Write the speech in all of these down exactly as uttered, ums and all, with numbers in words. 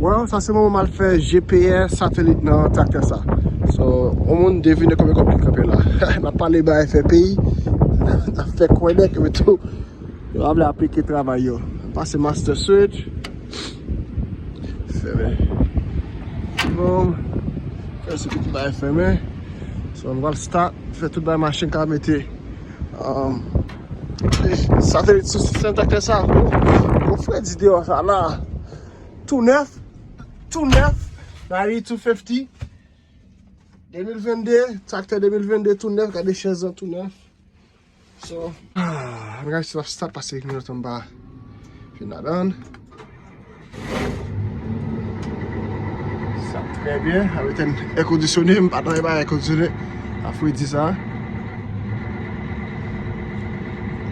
Well, sa se moman m al fè G P S satelit nan traktè sa. So, yon moun devine konbyen kòb ki kanpe la. N ap pale bagay fè peyi, n ap fè kwè nèg, men tou, yo pa vle aplike travay yo. Pase master switch. Fèmen. Bon. Fè si tout bagay fèmen. So, nou pral start. Fè tout bagay mache, ka mete, um, satelit sou sistèm traktè sa. Bon, fredi deyò sa la. Tou nèf. Tou nèf. Rally two fifty. De mil vennde. Traktè de mil vennde tou nèf. Gade chèz lan tou nèf. So, ah, mwen si l ap start pase yon tan m pa fin ladan. Sa trè byen. Avèk èkondisyonnen, m pa tande pa èkondisyonnen. A fredi sa.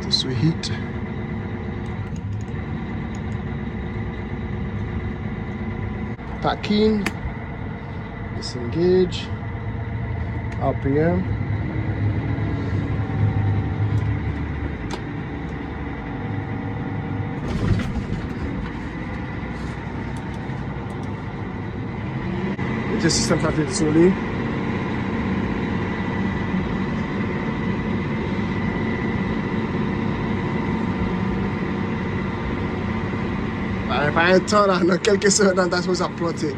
Tou sou heat. Parking. Disengage. R P M. Mete sistèm satelit sou li. Pa, pa gen tan la, nan kèlke semèn nan, ta sipoze ap plante.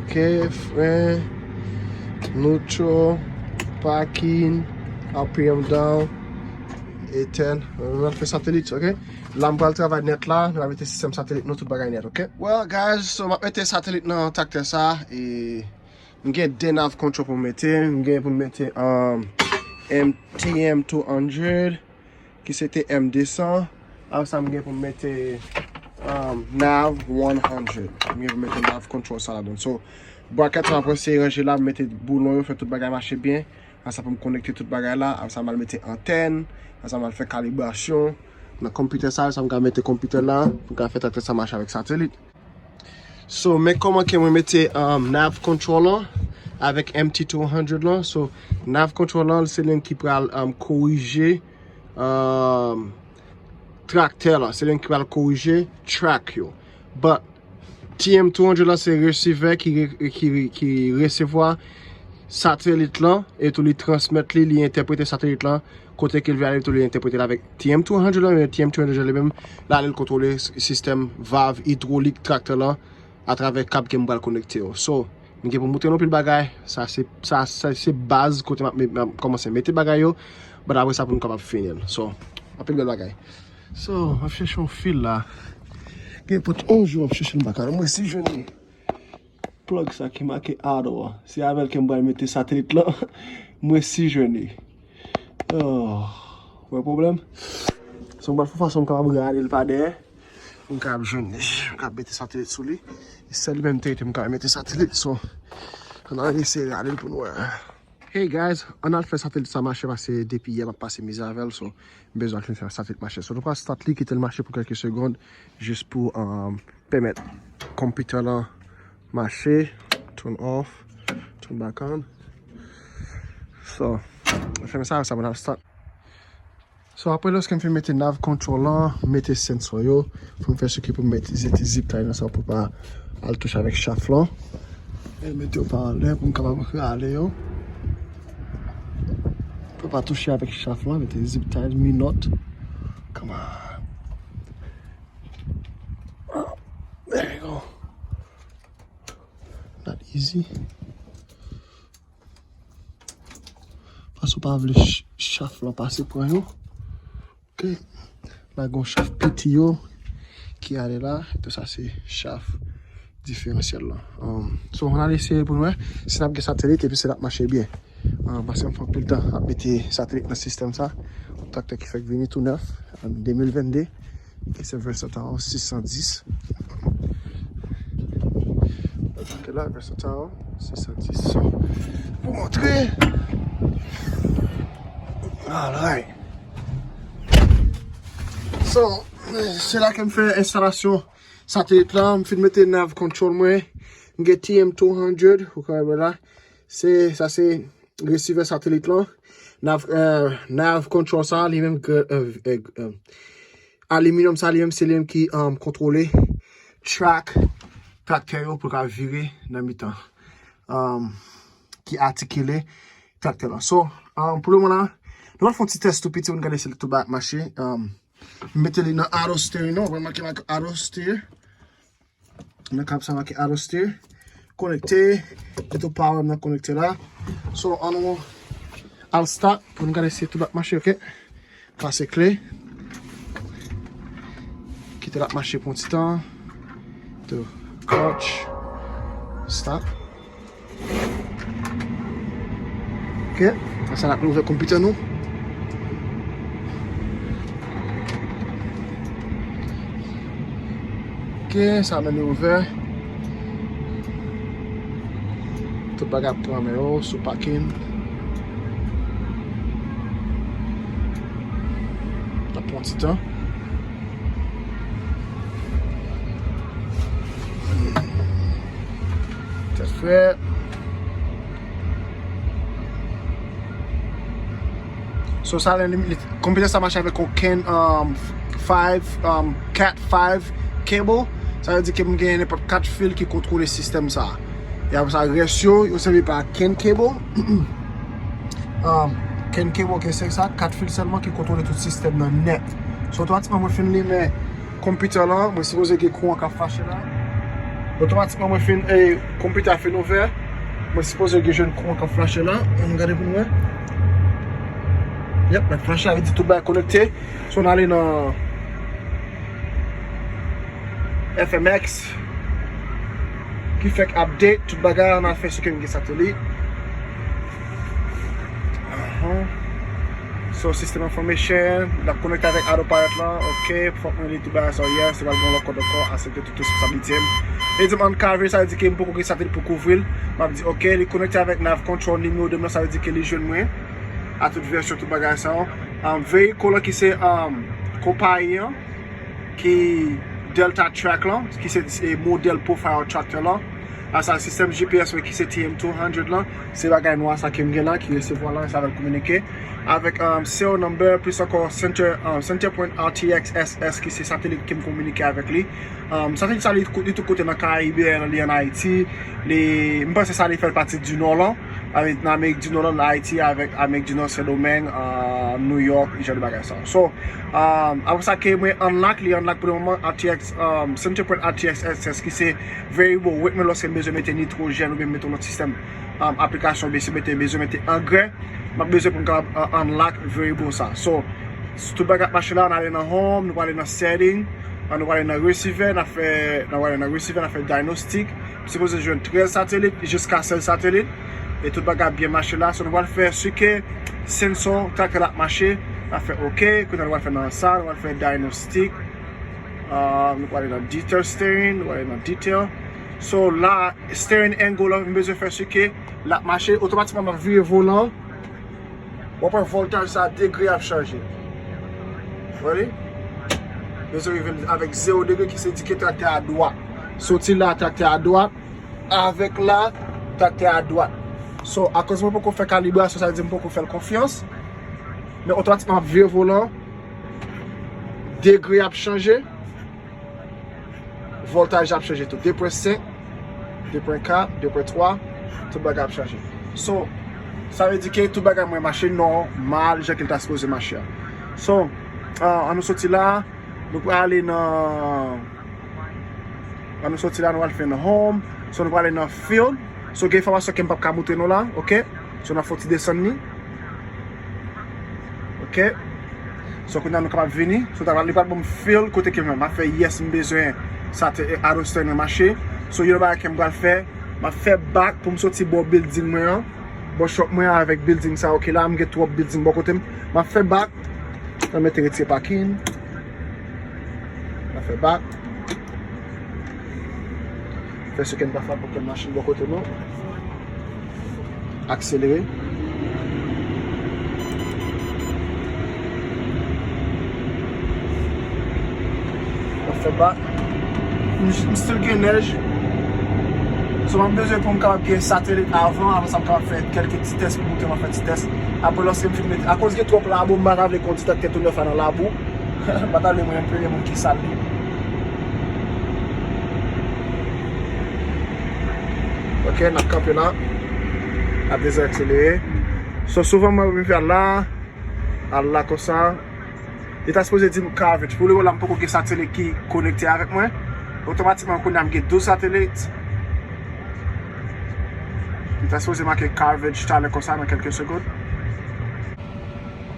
Ok, fren, neutral, parking, R P M down, etèn. Nou pral fè satelit, ok? La m pral travay nèt la, nou pral mete sistèm satelit nou, tout bagay nèt, ok? Well, guys, so m ap mete satelit nan traktè sa, e m gen de nav control pou m mete, m gen pou m mete, um, M T M two hundred, ki se te M de san. Apre sa, m gen pou m mete, um, nav one hundred. M gen pou m mete nav control sa ladan. So, bracket sa, m ap eseye ranje la, m mete boulon yo, fè tout bagay mache byen. Apre sa, pou m konekte tout bagay la, apre sa, m al mete antèn. Apre sa, m al fè kalibrasyon nan konpitè sa, apre sa, m ka mete konpitè la, pou m ka fè traktè sa mache avèk satelit. So, men kòman ke mwen mete, um, nav control lan avèk M T two hundred lan. So, nav control lan, se li ki pral, um, korije, um, traktè lan. Se li ki pral korije track yo. But, T M two hundred lan, se resevè ki re-, ki, ki resevwa satelit lan, e tou li transmèt li, li entèprete satelit lan, kote ke l vle ale, tou li entèprete l avèk T M two hundred lan, men T M two hundred li menm, l ale l kontwole s-, sistèm valv idwolik traktè lan atravè kab ke m pral konekte yo. So, m gen pou m montre nou pil bagay, sa se, sa, sa se baz kote m ap, m ap kòmanse mete bagay yo, but apre sa pou nou kapab fini l. So, anpil bèl bagay. So, m ap chèche yon fil la. Gen pote yon jou m ap chèche l m pa ka, mwen si jwenn li. Plug sa ki make auto a. Se avè l ke m pral mete satelit lan. Mwen si jwenn li. Oh, wè pwoblèm. So, m pral fè fason m kapab rale l pa dèyè. M kapab jwenn li. M kapab mete satelit sou li. E sèl li menm te rete m kapab mete satelit. So, ann al eseye rale l pou n wè. Hey guys, ann al fè satelit sa mache paske depi yè m ap pase mizè avè l, so m bezwen al fè satelit mache. So nou pral start li, kite l mache pou kèlke segonn, jis pou, um, pèmèt konpitè lan mache, turn off, turn back on. So, fèmen sa, sa pou n al start. So, apre lòske m fin mete nav control lan, mete sensor yo, pou m fè si ke pou m mete zip tie nan sa pou pa al touche avèk shaft lan. E mete yo pa anlè pou m kapab rale yo. Pou pa touche avèk shaft lan, mete zip tie, minòt. Come on. There you go. Not easy. Paske w pa vle ch-, shaft lan pase pran yo. Ok. La gen yon shaft piti yo ki ale la. Tou sa se shaft diferansyèl lan. Um, so, ann al eseye pou n wè si n ap gen satelit epi si l ap mache byen. Um, paske m fè anpil tan ap mete satelit nan sistèm sa. Yon traktè ki fèk vini tou nèf, an de mil vennde. Ok, se Versatile sis san dis. Ok, la, Versatile sis san dis. So, pou montre. Alright. So, se la ke m fè enstalasyon satelit la. M fin mete nav control mwen. M gen T M two hundred, ou ka wè la. Se, sa se resivè satelit lan. Nav, euh, nav control sa, li menm, euh, euh, euh, aliminyòm sa, li menm, se li menm ki, um, kontwole track traktè yo pou ka vire nan mitan. Um, ki atikile traktè lan. So, um, pou le moman la, nou al fè yon ti tès tou piti pou n gade si tout bagay ap mache. Um, m mete li nan auto steer, non, remake make auto steer. Nan kab sa make auto steer. Konekte, gen tout power nan konekte la. So, ann nou al start pou n gade si tout ap mache, ok? Pase kle. Kite l ap mache pou yon ti tan. Tou. Clutch. Start. Ok. Sa n ap ouvè konpitè nou. Ok, sa menm li ouvè. Tout bagay ap pran men yo sou pakin. Ap pran ti tan. Tèt frèt. So, sa, li, li, konpitè sa mache avèk yon CAN, um, five, um, cat five cable. Sa vle di ke m gen nenpòt kat fil ki kontwole sistèm sa. E apre sa, rès yo, yo sèvi pa CAN cable. Um, CAN cable, ke se sa, kat fil sèlman ki kontwole tout sistèm nan nèt. So, otomatikman, mwen fin limen konpitè lan, mwen sipoze gen kouran k ap flache la. Otomatikman, mwen fin, e, konpitè a fin ouvè. Mwen sipoze gen jwenn kouran k ap flache la. Ann gade pou nou wè. Yep, l ap flache, sa vle di tout bagay konekte. So, n ale nan F M X. Ki fèk update tout bagay, ann al fè sou ke m gen satelit. Ahan. So, system information, l ap konekte avèk autopilot lan, ok, fòk mwen li tout bagay sa, yes, se pral bon lòt kòd ankò, aksepte tout responsablite m. Li di m uncover, sa vle di ke m poko gen satelit pou kouvri l. M ap di, ok, li konekte avèk nav control nimewo de m nan, sa vle di ke li jwenn mwen. A tout vèsyon, tout bagay sa yo. Um, veyikil lan ki se, um, konpayi an, ki Delta Track lan, ki se, se modèl profile tractor lan. Apre sa, sistèm G P S mwen ki se T M two hundred lan, se bagay nwa sa ke m gen la, ki resevwa la, sa avè l kominike. Avèk, um, serial number, plis ankò center, um, center point R T X S S ki se satelit ke m kominike avèk li. Um, satelit sa, li, li tout kote nan Karibyen, li ann Ayiti, li, m panse sa, li fè pati di Nò lan, avèk nan Amerik di Nò lan, Ayiti, avèk Amerik di Nò, Sendomeng, uh, New York, jan de bagay sa. So, um, apre sa ke mwen unlock, li unlock pou le moman, R T X, um, center point R T X S S ki se variable weight mwen lòske m bezwen mete nitwojèn oubyen mete yon lòt sistèm, um, aplikasyon, oubyen si m mete, bezwen mete angrè, m ap bezwen pou m kapab, uh, unlock variable sa. So, tout bagay ap mache la, n ale nan home, nou prale nan setting, uh, nou prale nan resivè, n ap fè, nou prale nan resivè, n ap fè diagnostic. M sipoze jwenn trèz satelit, jiska sèz satelit. E tout bagay ap byen mache la. So, nou pral fè sike sensor, traktè la ap mache. N ap fè ok. Kounye a nou pral fè nan sa, nou pral fè diagnostic. Uh, nou prale nan detail steering, nou prale nan detail. So, la, steering angle la, m bezwen fè sike, l ap mache. Otomatikman, m ap vire volan. W ap wè voltaj sa, degre ap chanje. Ready? Bezwen rive avèk zewo degre ki se di ke traktè a dwat. Soti la, traktè a dwat. Avèk la, traktè a dwat. So, akoz mwen poko fè kalibrasyon, sa vle di m poko fè l konfyans. Men otomatikman ap vire volan. Degre ap chanje. Voltaj ap chanje tou. De pwen senk, de pwen kat, de pwen twa, tout bagay ap chanje. So, sa vle di ke tout bagay mwen mache nòmal, jan ke l ta sipoze mache a. So, uh, ann nou soti la, nou prale nan, ann nou soti la, nou al fè nan home. So, nou prale nan field. So, gen enfòmasyon ke m p ap ka moutre nou la, ok? So, n ap fè yon ti desann li. Ok. So, kounye a nou kapab vini. So, ta pral, li pral ban m field kote ke m ap fè yes, m bezwen sa te, e, auto steering nan mache. So, yon bagay ke m pral fè, m ap fè back pou m soti bò building mwen an. Bò shop mwen an avèk building sa, ok, la, m gen twòp building bò kote m. M ap fè back. Mwen mete retire parking. N ap fè back. Fè sike n pa frape okenn machin bò kote nou. Akselere. Ba, m, m still gen nèj. So, m ap bezwen pou m kapab gen satelit avan, avan sa m kapab fè kèlke ti tès pou montre m ap fè ti tès. Apre, lòske m fin mete, akoz gen twòp labou, m pa ta vle kondui traktè tou nèf la nan labou. M pa ta vle mwen menm premye moun ki sal li. Ok, n ap kanpe la. N ap dezakselere. So, souvan mwen rive al la, al la konsa. Li ta sipoze di m coverage. Pou le moman la, m poko gen satelit ki konekte avèk mwen. Otomatikman, kounye a m gen douz satelit. Li ta sipoze make coverage talè konsa nan kèlke segonn.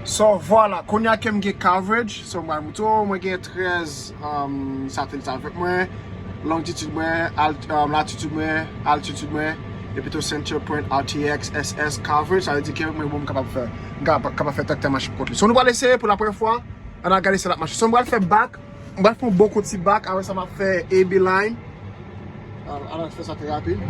So, vwala, kounye a ke m gen coverage. So, m pral moutre w, mwen gen trèz, um, satelit avèk mwen. Longitude mwen, alt, um, latitude mwen, altitude mwen, epi tou center point R T X S S coverage, sa vle di ke mwen bon, m kapab fè, m kapab, kapab fè traktè mache pou kont li. So, nou pral eseye pou la premyè fwa, ann al gade si l ap mache. So, m pral fè back, m pral fè yon bon kout ti back, apre sa, m ap fè A B line. Al, al fè sa trè rapid.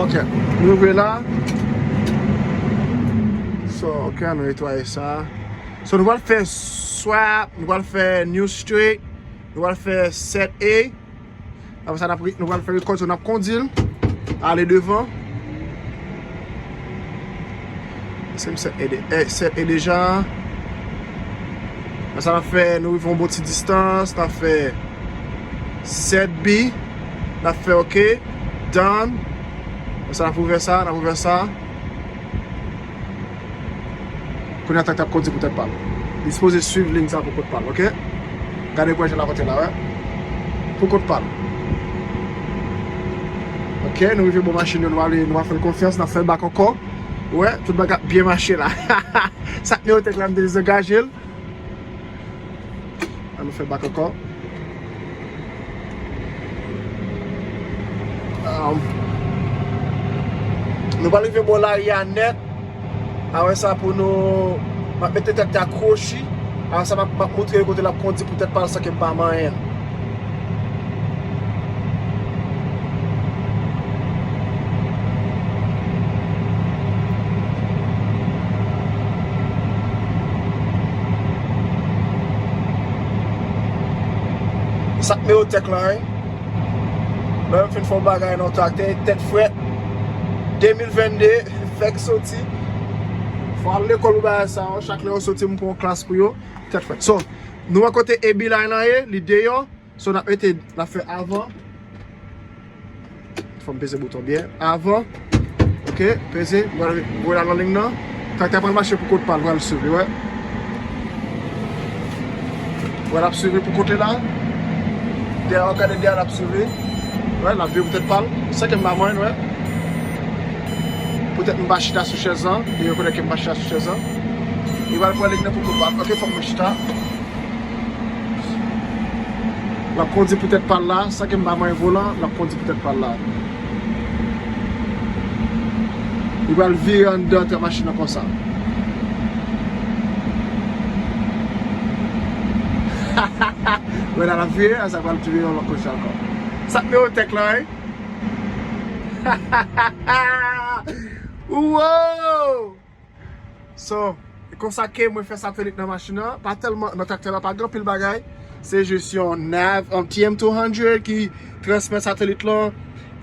Ok, nou rive la. So, ok, nou netwaye sa. So, nou pral fè swap, nou pral fè new straight, nou pral fè set A. Apre sa, n ap re-, nou pral fè rekòd, so n ap kondi l, ale devan. Se m set A de-, eh, set A deja. Apre sa, n ap fè, nou rive yon bon ti distans, n ap fè set B, n ap fè ok, done. Apre sa, n ap ouvè sa, n ap ouvè sa. Kounye a, traktè ap kondi pou tèt pa l. Li sipoze swiv liy sa pou kont pa l, ok? Gade kòman jan l ap antre la, wè. Pou kont pa l. Ok, nou rive bò machin yo, nou ale, nou va fè l konfyans, n ap fè l back ankò. Wè, tout bagay ap byen mache la. Sa k Neotech la, m te dezangaje l. Ann nou fè back ankò. Um, nou pral rive bò lari a nèt. Apre sa pou nou, m ap mete tèt la kwochi. Apre sa m ap, m ap montre yo kote l ap kondi pou tèt pa l san ke m pa manyen l. Sa k Neotech la, wi. Lè yo fin fè yon bagay nan traktè, tèt frèt. De mil vennde, fèk soti. Fò al lekòl pou bagay sa yo. Chak lè yo soti, m pran yon klas pou yo. Tèt frèt. So, nou wè kote A B line lan ye, li deyò. So, n ap mete, n ap fè avan. Fò m peze bouton byen. Avan. Ok, peze. Voye l nan liy nan. Traktè pral mache pou kont pa l, pral swiv li, wè. Wè, l ap swiv li pou kont li la. Dèyè, w ap gade dèyè, l ap swiv li. Wè, l ap vire pou tèt pa l. San ke m pa manyen l, wè. Poutèt m pa chita sou chèz lan. Li rekonèt ke m pa chita sou chèz lan. Li pral pran liy nan pou kont pa l. Ok, fò m chita. L ap kondi pou tèt pa l la, san ke m pa manyen volan, l ap kondi pou tèt pa l la. Li pral vire anndan tè machin nan konsa. Wè la, l ap vire, a sa pral vire yon lòt kote ankò. Sa k Neotech la, wi. Wow! So, e konsa ke mwen fè satelit nan machin nan. Pa tèlman, nan traktè la, pa gen anpil bagay. Se jis yon nav, yon T M two hundred ki transmèt satelit lan.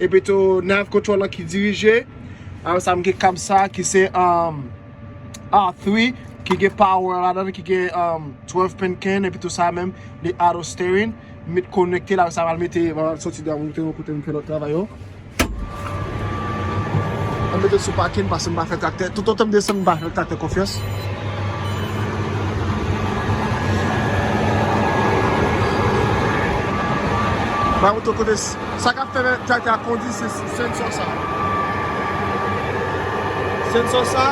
Epi tou nav control lan ki dirije. Apre sa, m gen kab sa ki se, um, R three, ki gen power ladan, ki gen, um, twelve pin can, epi tou sa menm, li auto steering. M met konekte la, sa pral mete, pral soti deyò, m montre nou kote m fè lòt travay yo. M mete sou pakin paske m pa fè traktè. Toutotan m desann, m pa fè traktè konfyans. M pa montre kote s-, sa k ap fè traktè a kondi se sensò sa. Sensò sa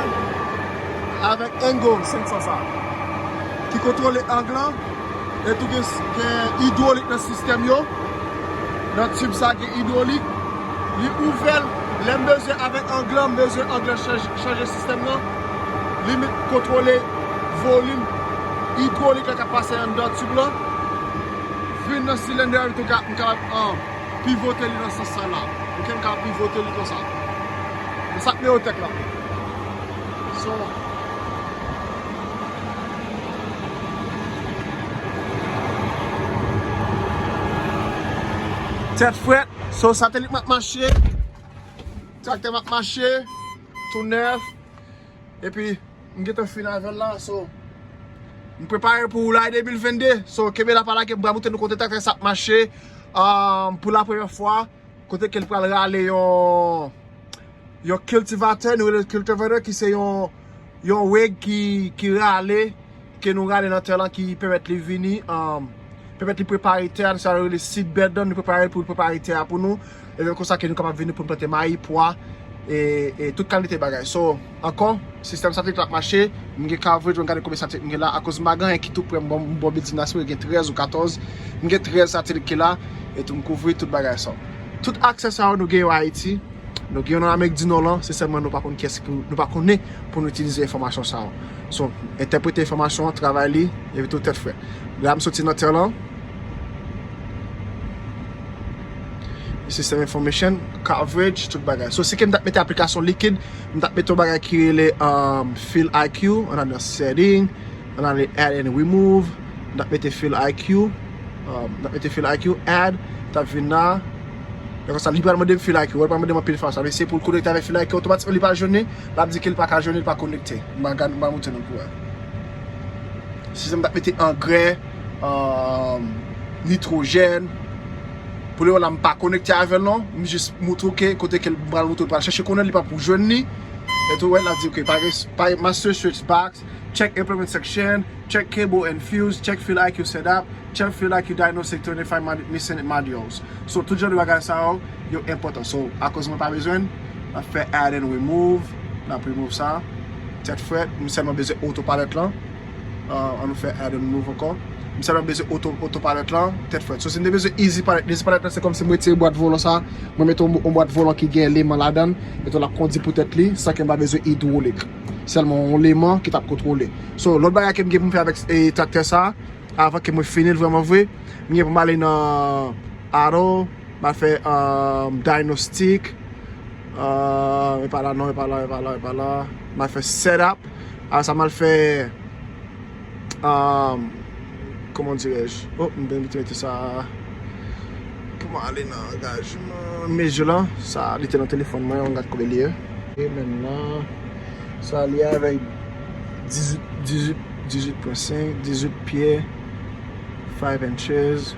avèk angle sensò sa ki kontwole ang lan. E tou gen, gen idwolik nan sistèm yo. Nan tib sa gen idwolik. Li ouvè l. Lè m bezwen avèk ang lan, m bezwen ang lan chanje, chanje sistèm nan. Li met kontwole volim idwolik la k ap pase anndan tib lan. Vin nan silendè a, m tou ka, m kapab, ah, pivote li nan sans sa la. Ok, m kapab pivote li konsa. Sa k Neotech la. So, tèt frèt. So, satelit m ap mache. Traktè m ap mache. Tou nèf. Epi, m gentan fin avè l la. So, m prepare pou woulay de mil vennde. So, kenbe la pa lage, m pral montre nou kote traktè sa ap mache. Um, pou la premyè fwa, kote ke l pral rale yon, yon kiltivatè, nou rele l kiltivatè, ki se yon, yon wig ki, ki rale, ke nou rale nan tè lan ki pèmèt li vini, um, pèmèt li prepare tè a, nou sa rele seed bed lan, nou prepare l pou l prepare tè a pou nou. E konsa ke nou kapab vini pou n plante mayi, pwa, e, e tout kalite bagay. So, ankò, sistèm satelit la ap mache, m gen coverage, mwen gade konbyen satelit m gen la, akoz m pa gen anyen ki tou prè, m bon, m bon bilding la, si gen trèz ou katòz, m gen trèz satelit ki la, e tou m kouvri tout bagay sa. Tout aksè sa yo nou gen yo Ayiti, nou gen yo nan Amerik di Nò lan, se sèlman nou pa konn kiyès ki pou, nou pa konnen pou nou itilize enfòmasyon sa yo. So, entèprete enfòmasyon an, travay li, epi tou tèt frèt. La m soti nan tè lan. System information, coverage, tout bagay. So, si ke m t ap mete aplikasyon likid, m t ap mete yon bagay ki rele, um, Field I Q, ann al nan setting, ann al add and remove, m t ap mete Field I Q, um, m t ap mete Field I Q, add, t ap vin la. E konsa, li pral mande m Field I Q, wè, li pral mande m anpil fwa sa. Men se pou l konekte avèk Field I Q, otomatikman li pa jwenn li, l ap di ke li pa ka jwenn li, li pa konekte. M pral gad, m pral montre nou pou wè. Si se m t ap mete angrè, um, nitwojèn, pou lè w la m pa konekte avè l non, m jis montre w ke kote ke l pral montre w pral chèche konnen li pa pou jwenn li. E tou, wè, l ap di, ok, pa gen, pa gen master search box, check implement section, check cable and fuse, check Field I Q setup, check Field I Q diagnostic to identify mod-, missing modules. So, tout jan de bagay sa yo, yo enpòtan. So, akoz mwen pa bezwen l, m ap fè add and remove, m ap remove sa, tèt frèt, m sèlman bezwen autopilot lan. Uh, ann nou fè add and remove ankò. M sèlman bezwen auto, autopilot lan, tèt frèt. So, si m te bezwen easy pilot, easy pilot lan, se kòmsi m retire bwat volan sa, mwen mete yon, yon bwat volan ki gen leman ladan l, epi l ap kondi pou tèt li, san ke m pa bezwen idwolik. Sèlman yon leman ki t ap kontwole. So, lòt bagay ke m gen pou m fè avèk, e, traktè sa, avan ke mwen fini l vrèman vre, m gen pou m ale nan auto, m al fè, um, diagnostic, uh, e pa la non, e pa la, e pa la, e pa la. M al fè setup. Apre sa, m al fè, um, comment dirais-je? Oh, m te mete sa. Pou m ale nan angajman. Mezi lan, sa, li te nan telefòn mwen, ann gad konbyen li ye. E menm nan, sa, li avèk dizuit, dizuit, dizuit pwen senk, dizuit pye, five inches.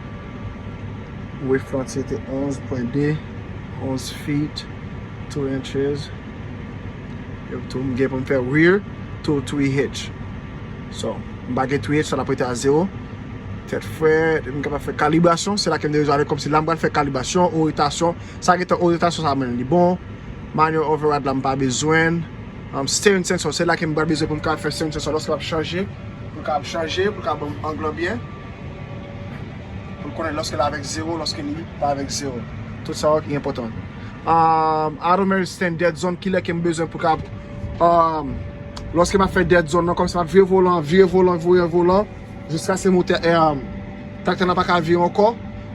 Width lan se te onz pwen de, onz feet, two inches. Epi tou, m gen pou m fè rear to three hitch. So, m pa gen three hitch, sa l ap rete a zewo. Tèt frèt, m kapab fè kalibrasyon, se la ke m te bezwen ale, kòmsi la m pral fè kalibrasyon, oryantasyon. Sa gentan oryantasyon sa menm li bon. Manual override la m pa bezwen. Um, steering sensor, se la ke m pral bezwen pou m kapab fè steering sensor lòske l ap chanje, pou l kapab chanje, pou l kapab ban m ang lan byen. Pou l konnen lòske l avèk zewo, lòske li pa avèk zewo. Tout sa yo ki enpòtan. Um, automatic stand dead zone, kilè ke m bezwen pou kapab, um, lòske m ap fè dead zone nan, kòmsi m ap vire volan, vire volan, vire volan, jiskaske motè, um, traktè nan pa ka vire ankò,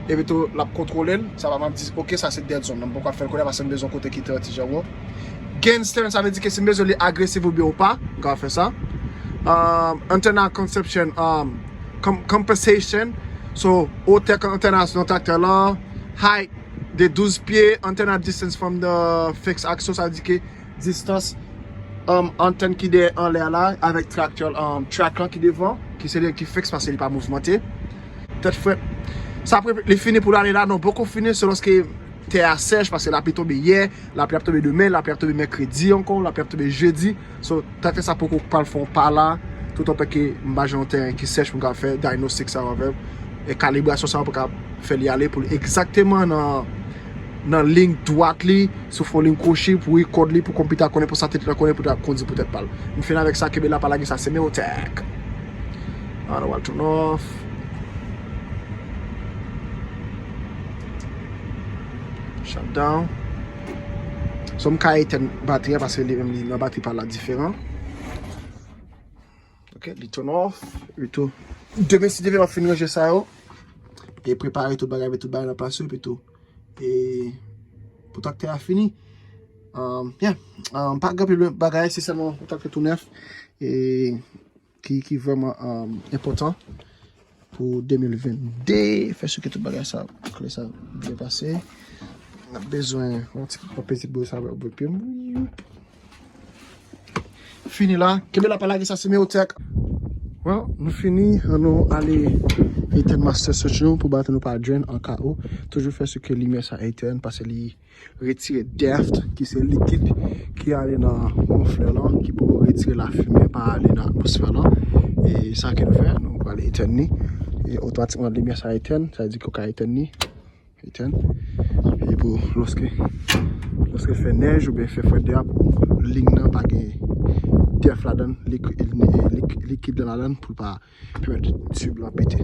epi tou l ap kontwole l, sa va m ap di, ok, sa se dead zone nan, m poko ap fè l kounye a paske m bezwen kote ki trè ti jan wo. Gain steering, sa vle di ke si m bezwen li agresiv oubyen ou pa, m ka fè sa. Um, antenna conception, um, com-, compensation. So, wotè antèna nan traktè lan, height de douz pye, antenna distance from the fixed axle, sa vle di ke distans, um, antèn ki dèyè anlè a la, avèk traktè, um, track lan ki devan, ki se li ki fiks paske li pa mouvmante. Tèt frèt. Sa apre li fini pou l ale la, non, poko fini, se lòske tè a sèch, paske lapli tonbe yè, lapli ap tonbe demen, lapli ap tonbe mèkredi ankò, lapli ap tonbe jedi. So, traktè sa poko pral fè yon pa la, toutotan ke m pa jwenn yon teren ki sèch pou m ka fè diagnostic sa yo avè l. E kalibrasyon sa yo pou ka fè li ale pou l egzakteman nan, nan liy dwat li, sou fon liy kwochi, pou rekòd li, pou konpitè a konnen, pou satelit la konnen, pou ta kondi pou tèt pa l. M fin avèk sa, kenbe la pa lage, sa se Neotech. An, nou al turn off. Shut down. So, m ka etèn batri a paske li menm li nan batri pa la diferan. Ok, li turn off. Epi tou, demen si Dye vle m ap fin ranje sa yo. E prepare tout bagay, met tout bagay nan plas yo, epi tou. E pou traktè a fini. Um, yeah. Um, pa gen pil bagay, se sèlman yon tèt ki tou nèf e ki, ki vrèman um, enpòtan pou de mil vennde. Fè si ke tout bagay sa, kle sa byen pase. N ap bezwen yon ti pètit bri sa pou pye m. Fini la. Kenbe la, pa lage sa, se Meotech. Well, nou fini, ann nou ale etenn master switch nou pou batri nou pa drain an ka ou. Toujou fè si ke limyè sa etenn, paske li retire deft, ki se likid ki ale nan wonflè lan, ki pou retire lafimen pa ale nan atmosfè lan. E sa ke nou fè, nou prale etenn li. E otomatikman limyè sa etenn, sa vle di ke w ka etenn li. Etenn. E pou lòske, lòske fè nèj oubyen fè frèt deyò, pou liy nan pa gen deft ladan l, lik-, lik-, likid lan ladan l pou l pa pèmèt tib lan pete.